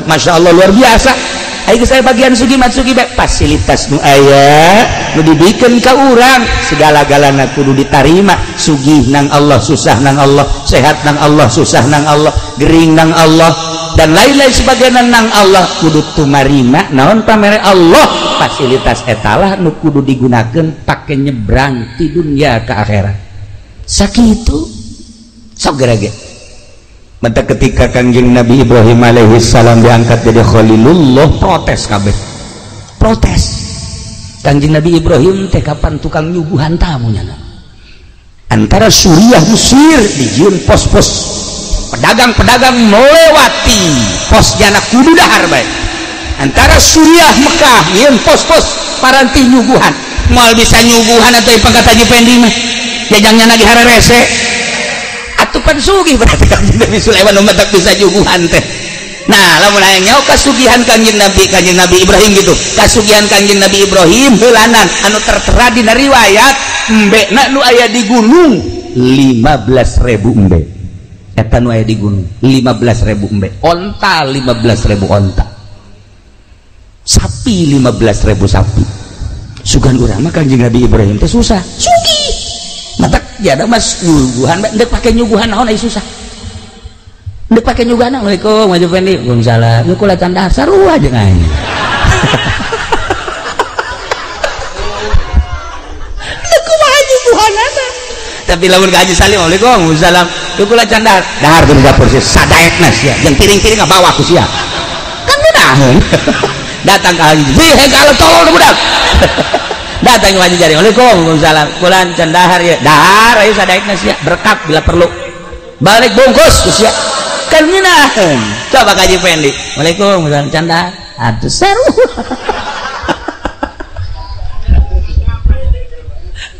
Masya Allah luar biasa. Ayo saya bagian sugih mat sugih bae fasilitas nu aya nu dibikeun ka urang segala-galana kudu ditarima. Sugih nang Allah, susah nang Allah, sehat nang Allah, susah nang Allah, gering nang Allah, dan lain-lain sebagainya nang Allah kudu tumarima naon pamere Allah. Fasilitas etalah nu kudu digunakeun pake nyebrang ti dunia ke akhirat. Sakitu sok gerage. Maka ketika Kangjeng Nabi Ibrahim alaihi salam diangkat jadi Khalilullah, protes kabeh. Protes. Kangjeng Nabi Ibrahim teh kapan tukang nyuguhan tamunya. Antara Suriah Mesir dijieun pos-pos pedagang-pedagang melewati pos jana kudu dahar bae. Antara Suriah Mekah nyieun pos-pos paranti nyuguhan. Moal bisa nyuguhan atuh pangkat Haji Pendi mah. Jajangnya lagi hararese. Atupan sugih berarti Kangjeng Nabi Sulaiman umat tak bisa nyuguhan teh. Nah, lamun hayang nyaho kasugihan Kangjeng Nabi Ibrahim gitu. Kasugihan Kangjeng Nabi Ibrahim heulanan anu tertera dina riwayat embekna nu aya di gunung 15.000 embe. Eta nu aya di gunung 15.000 embe. Onta 15.000 onta. Sapi 15.000 sapi. Sugan urang mah Kangjeng Nabi Ibrahim teh susah. Sugih. Matak ya ada mas nyuguhan ndek pake nyuguhan naon ai susah. Ndek pake nyuguhan Assalamualaikum Haji Fendi. Waalaikumsalam. Nu kula can dahar sarua jeung aing. Ndek kumaha nyuguhanana. Tapi lamun ka Haji Salim Waalaikumsalam. Nu kula can dahar. Dahar di dapur sia sadaekna sia. Jeung piring-piring ngabawa ku sia. Kan ngeunaheun. Datang ka Haji. Hei kalau tolol budak. Datang ke Haji Jari, waalaikumsalam. Kulan can dahar ya, dahar ayo sadaekna sia, berkat bila perlu. Balik bungkus ku sia. Kan ngeunaheun. Coba ka Haji Fendi. Waalaikumsalam can dahar. Atuh seru.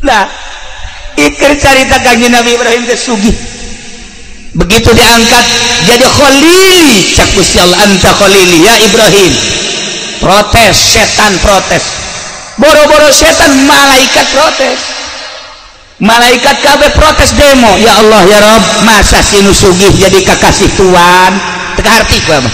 Nah, iker carita Kangjeng Nabi Ibrahim teh sugih. Begitu diangkat jadi khalili, cak Gusti Allah anta khalili ya Ibrahim. Protes, setan protes. Boro-boro setan, malaikat protes. Malaikat kabeh protes demo. Ya Allah ya Rob, masa si nu sugih jadi kakasih tuan? Teu kaharti ku mah.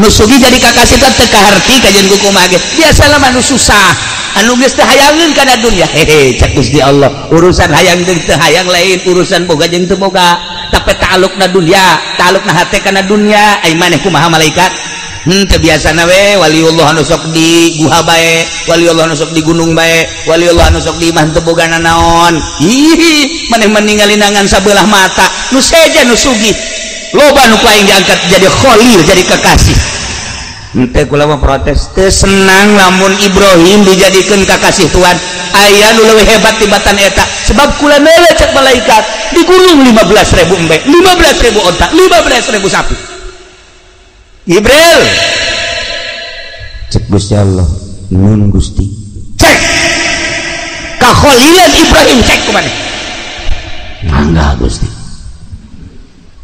Nu sugih jadi kakasih tuan teu kaharti kajian ku kumaha ge. Biasalah mah nu susah, anu geus teu hayangeun kana dunya. Hehe, cak Gusti Allah, urusan hayang jeung teu hayang lain, urusan boga jeung teu boga. Tapi ta'alluqna dunya, ta'alluqna hate kana dunya. Ai maneh kumaha malaikat? Teu biasana we waliullah anu sok di guha bae, waliullah anu sok di gunung bae, waliullah anu sok di imah teu boga nanaon. Ih, maneh meningali nangan sabelah mata, nu seja nu sugih. Loba nu ku aing diangkat jadi khalil, jadi kekasih. Henteu kula mah protes, teu senang lamun Ibrahim dijadikeun kakasih Tuhan. Aya nu leuwih hebat tibatan eta, sebab kula neuleuh cek malaikat di gunung 15.000 embe, 15.000 onta, 15.000 sapi. Jibril cek Gusti Allah nun Gusti cek kakholilan Ibrahim cek kumaneh mangga Gusti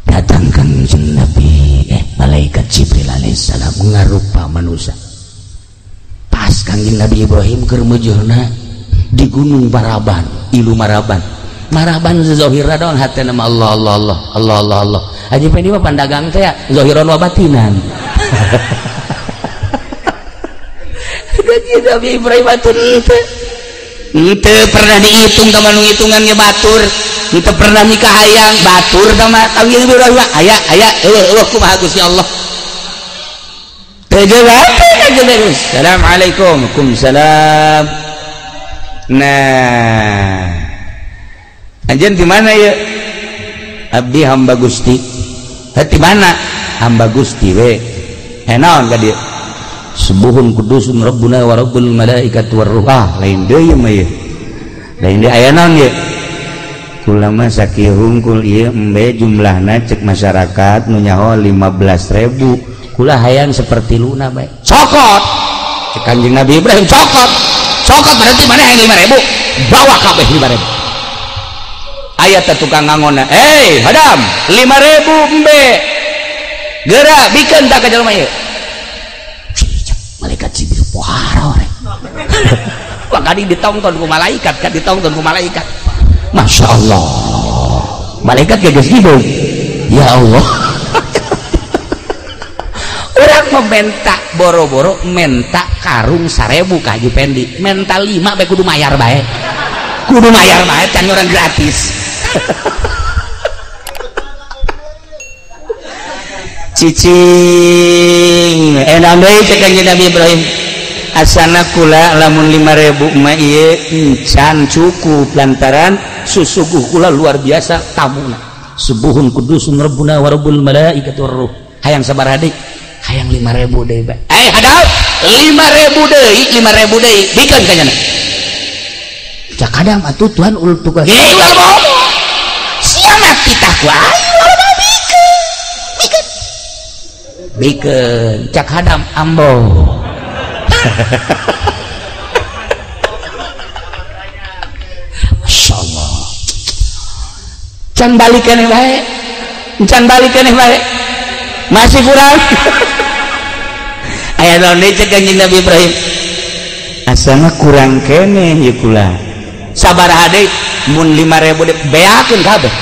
datang Kangjeng Nabi malaikat Jibril alaihissalam ngarupa manusia pas Kangjeng Nabi Ibrahim keur meujeuhna di gunung Maraban ilu Maraban Maraban zahirna doang hatena mah Allah Allah Allah Allah Allah Allah. Haji Pendi mah pandagang teh zahiran wa batinan. Kanjeng Nabi Ibrahim atuh henteu pernah dihitung tah mah nu hitungannya batur, henteu pernah nikah hayang batur tah mah Kanjeng Ibrahim aya aya eueuh eueuh kumaha Gusti Allah. Teu jawab Kanjeng Nabi. Assalamualaikum. Waalaikumsalam. Nah, anjeun di mana ya? Abdi hamba Gusti. Hati mana? Hamba Gusti we. Naon ka dieu? Subuhun kudusun rabbuna wa rabbul malaikati warruh. Ah, lain deui mah ieu. Lain deui aya naon ieu? Kula mah sakieu hungkul ieu embe jumlahna cek masyarakat nu nyaho 15.000. Kula hayang seperti luna bae. Cokot. Cek Kanjeng Nabi Ibrahim cokot. Cokot berarti mana yang 5.000? Bawa kabeh 5.000. Ayat tukang ngangona, "Hei, hadam, 5.000 embe. Geura bikeun tak ka jelema ieu." Malaikat Jibril pohara orek. Wah, kadi ditongton ku malaikat, kan ditongton ku malaikat. Masya Allah. Malaikat geus hidup. Ya Allah. Urang menta boro-boro menta karung 1000 ka Haji Pendi menta 5 bae kudu mayar bae kudu mayar bae can orang gratis. Cicing enak deui cek Kanjeng Nabi Ibrahim asana kula lamun 5000 mah ieu encan cukup lantaran susuguh kula luar biasa tamuna subuhun kudusun rabbuna wa rabbul malaikati warruh hayang sabaraha deui hayang 5000 deui bae eh hadap 5000 deui 5000 deui bikeun ka nyana cak kadang atuh Tuhan ul tukang hei ulah bohong sia mati tah ku aing ulah bohong bikeun bikeun bikeun cak hadam ambo. Masya Allah can balik keneh bae can balik keneh bae masih kurang. Aya naon deui cek Kanjeng Nabi Ibrahim asana kurang keneh ieu kula sabaraha deui mun 5000 deui beakeun kabeh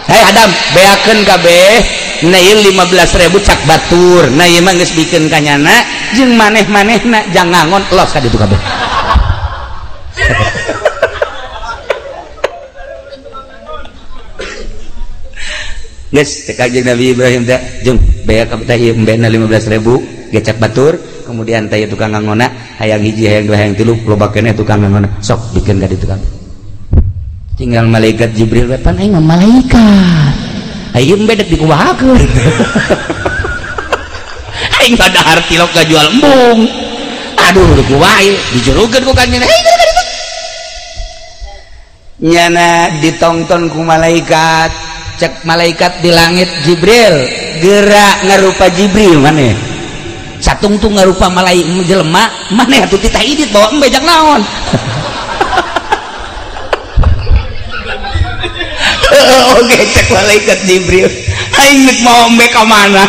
hei Adam beakeun kabeh na ieu 15000 cak batur na ieu mah geus bikeun ka nyana jeung maneh-manehna jang ngangon los ka ditu kabeh. Geus cek Kanjeng Nabi Ibrahim teh jeung beak teh ieu embena 15000 gecak batur kemudian teh tukang ngangona hayang hiji hayang dua hayang tilu loba keneh tukang ngangona sok bikeun ka ditu kabeh tinggal malaikat Jibril we pan aing mah malaikat aing bedek dikumahakeun aing padahar tilok gajual embung aduh dikumaha dijurukeun ku kanjeng nyana ditongton ku malaikat cek malaikat di langit Jibril gerak ngarupa Jibril maneh satungtung ngarupa malaikat jelema maneh atuh titah idit bawa embe jak naon. Oke cek malaikat Jibril aing geus mau embe ka mana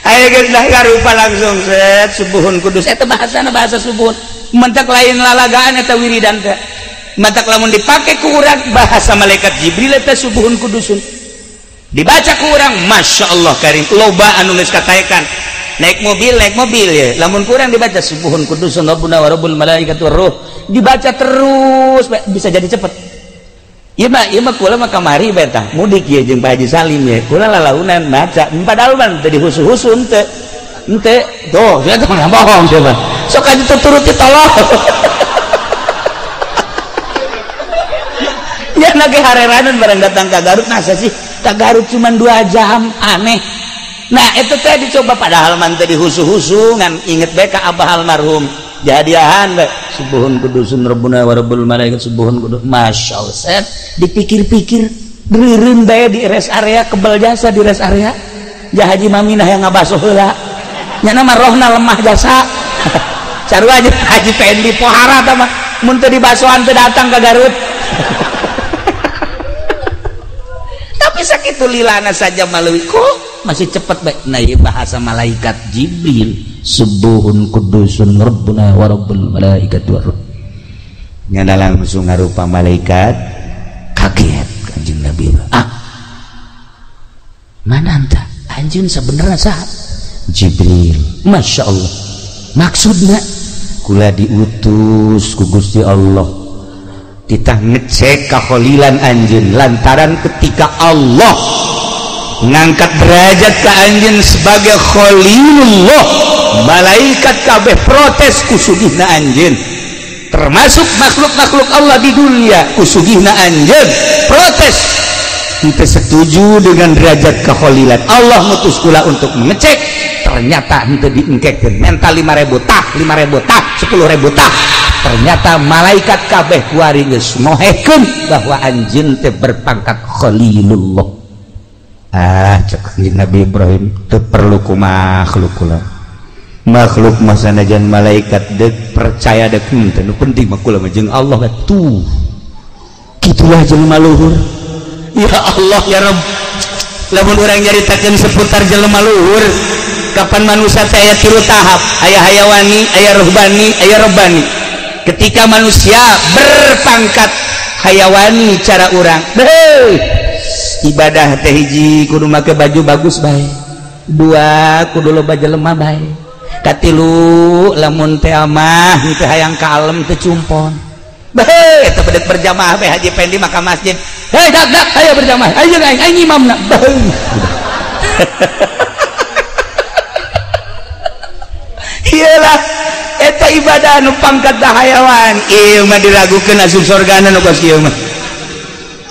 aing geus ngarupa langsung set subuhun kudus eta bahasana bahasa subuhun mentak lain lalagaan eta wiridan teh matak lamun dipake ku urang bahasa malaikat Jibril eta subuhun kudusun dibaca ku urang Masya Allah karim loba anu geus kataekan naik mobil ya lamun kurang dibaca subuhun kudusun rabbuna wa rabbul malaikati warruh dibaca terus bisa jadi cepet. Ieu mah kula mah kamari bae tah mudik ye jeung Pak Haji Salim ye kula lalaunan maca padahal mah teu dihusu-husu henteu henteu tuh sia teh bohong sia mah sok aja tuturuti tolong. Ya lagi hareranan barang datang ke Garut masa sih ke Garut cuma 2 jam aneh. Nah itu teh dicoba padahal man teh dihusu-husu ngan inget bae ka abah almarhum jadiahan bae subuhun kudusun rabbuna wa rabbul malaikat subuhun kudus Masya Allah set dipikir-pikir reureun bae di rest area kebel jasa di rest area ja Haji Maminah yang ngabaso heula nyana mah rohna lemah jasa sarua aja Haji Pendi pohara tah mah mun teu dibasoan teu datang ke Garut. Tapi sakitu lilana saja maleuwi kok masih cepet bae. Nah ieu bahasa malaikat Jibril subuhun kudusun rabbuna wa rabbul malaikati warruh nyana langsung ngarupa malaikat kaget Kanjeng Nabi ah mana anta anjeun sebenarnya saha Jibril Masya Allah maksudna kula diutus ku Gusti Allah titah ngecek kakholilan anjeun lantaran ketika Allah ngangkat derajat ka anjeun sebagai khalilullah malaikat kabeh protes kusugihna anjeun termasuk makhluk-makhluk Allah di dunia kusugihna anjeun protes kita setuju dengan derajat kekholilan Allah mutus kula untuk mengecek ternyata henteu diengkekeun menta 5000 tah 5000 tah 10000 tah ternyata malaikat kabeh kuari geus mohekeun bahwa anjeun teh berpangkat khalilullah. Ah cek Nabi Ibrahim teu perlu ku makhluk kula makhluk mah sanajan malaikat deuk percaya deuk henteu nu penting mah kula mah jeung Allah tuh kitulah jelema luhur ya Allah ya Rabb lamun urang nyaritakeun seputar jelema luhur kapan manusia teh aya tilu tahap aya hayawani aya ruhbani aya robbani ketika manusia berpangkat hayawani cara urang beuh ibadah teh hiji kudu make baju bagus bae Dua kudu loba jelema bae. Katilu lamun teh mah teu hayang kalem teu cumpon. Bae eta bedek berjamaah bae Haji Pendi maka masjid. Hei dak dak ayo berjamaah. Ayo aing aing imamna. Iyalah eta ibadah nu pangkat hayawan ieu mah diragukeun asup sorgana nu kos kieu mah.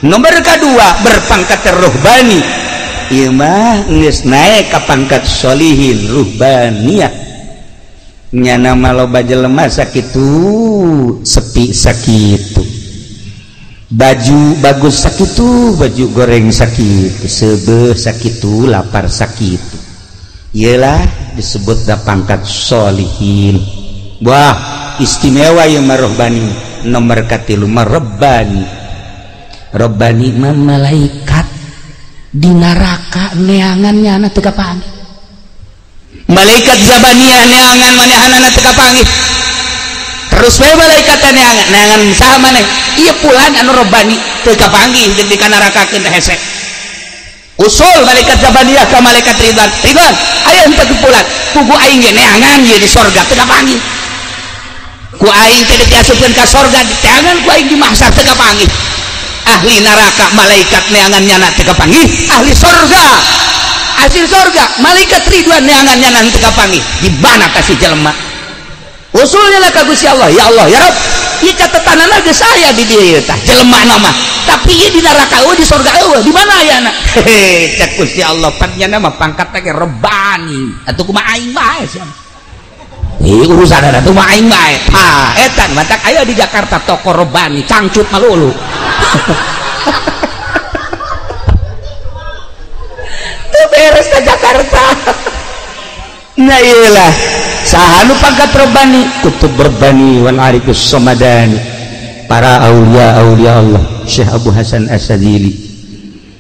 Nomor kedua berpangkat ruhbani ieu mah geus naek ka pangkat sholihin ruhbaniyah. Nyana mah loba jelema sakitu sepi sakitu, baju bagus sakitu, baju goreng sakitu, seubeuh sakitu, lapar sakitu. Iyalah disebut da pangkat sholihin. Wah istimewa ieu mah rohbani. Nomor katilu mah rabbani. Rabbani mah malaikat di neraka neangan nyana teu kapanggih. Malaikat zabaniyah neangan manehanana teu kapanggih. Terus we malaikat neangan neangan saha maneh? Ieu pulan anu rabbani teu kapanggih jeung dikanarakakeun teh hese. Usul malaikat zabaniyah ka malaikat Ridwan. Ridwan, ayo henteu pulan. Pugu aing ge neangan ieu di sorga teu kapanggih. Ku aing teh diasupkeun ka sorga diteangan ku aing di mahsyar teu kapanggih. Ahli neraka malaikat neangan nyana teu kapanggih, ahli sorga hasil sorga malaikat Ridwan neangan nyana teu kapanggih. Di mana kasih jelema? Usulnya lah ka Gusti Allah, ya Allah ya Rabb, ieu catetanana geus aya di dieu tah jelema nama, tapi ieu di neraka eueuh di sorga eueuh, di mana ayana? Hehe, cek Gusti Allah pan nyana mah pangkatna ge Rabbani, atuh kumaha aing bae sia. Ih urusan atuh mah aing bae. Tah eta matak aya di Jakarta toko Rabbani cangcut malulu. Teu beres ka Jakarta. Nah iyalah saha nu pangkat Rabbani kutub Rabbani wal arifus somadani, para aulia aulia Allah, Syekh Abu Hasan As-Sadzili,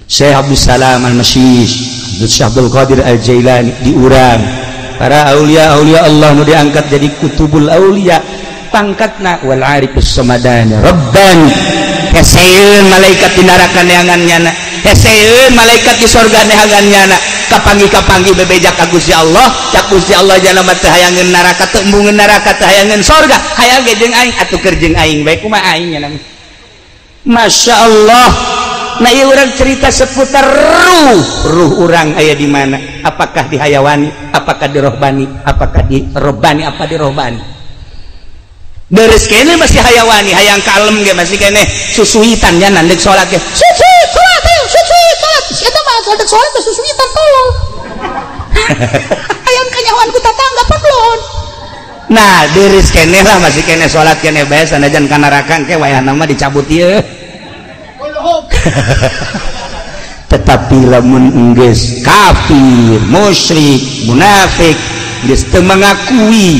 Syekh Abdul Salam Al-Masyish, Syekh Abdul Qadir Al-Jailani diurang, para aulia aulia Allah nu diangkat jadi kutubul aulia pangkatna wal arifus somadani Rabbani. Heseun malaikat di neraka neangan nyana, heseun malaikat di sorga neangan nyana. Kapanggih-kapanggih bebeja ka Gusti Allah, cak Gusti Allah jana mah teu hayangeun neraka, teu embungeun neraka, teu hayangeun sorga, hayang ge jeung aing atuh keur jeung aing bae kumaha aing nya. Masya Allah. Nah ieu urang cerita seputar ruh, ruh urang aya di mana? Apakah di hayawani, apakah di rohbani, apakah di robbani, apa di rohbani? Beres kene masih hayawani, hayang kalem ge masih kene susuitan nya nandek salat ge. Susuit salat, susuit salat. Eta mah salat salat susuitan tolong. Hayang kanyahoan ku tatangga paklon. Nah, beres kene lah masih kene salat kene bae sanajan ka neraka engke wayahna mah dicabut ieu. Tetapi lamun enggeus kafir, musyrik, munafik geus teu mengakui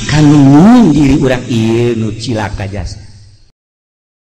kanu diri urang ieu nu cilaka jasa.